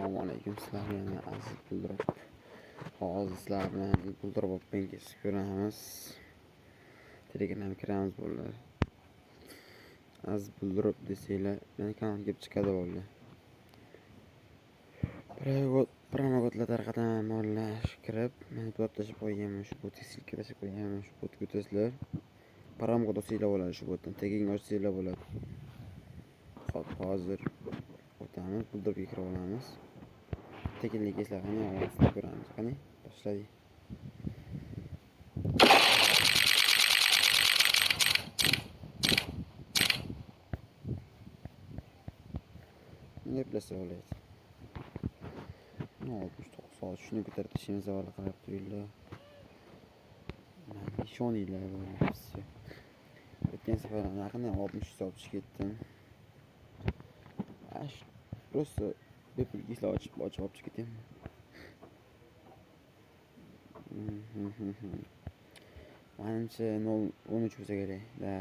Assalomu alaykum sizlarga yana aziz Puldrop. Hozir sizlar bilan Puldrop kesib ko'ramiz. Telegram kiramiz bolalar. Aziz Puldrop desanglar, meni kanalimga kelib chiqadi bolalar. Promokodlar tarqataman bolalar. Shu kirib, men bot tashlab qo'yganman, shu botga ссылка tashlab qo'yganman, shu botga o'tasizlar. Promokod olsanglar bo'ladi shu botdan, teginga ochsanglar bo'ladi. Xo'p, hozir o'tamiz, Puldropga kirib olamiz. Tekinlik eslar qani, ovozini ko'ramiz. Qani, boshladik. Ne bilsa bo'ladi. 69 soat shuni ko'tarib tashlaymiz avval, qarab turinglar. Manga ishoninglar bo'ldi. Всё. O'tgan safar ham yaqinda ham 63 ta olib chiqib ketdim. Ash, просто bepul кейс lar ochib, ochib olib chiqib ketyapman. Manimcha 0.13 bo'lsa kerak. Да.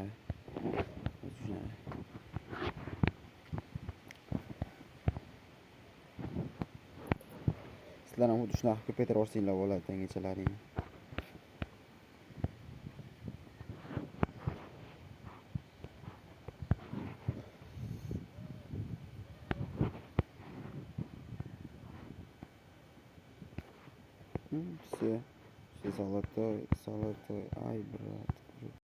O'zi shunaqa. Sizlar ham xuddi shunaqa ko'paytirib olsanglar bo'ladi tangachalaringni. Всё. Все золотой, золотой. Ай, брат.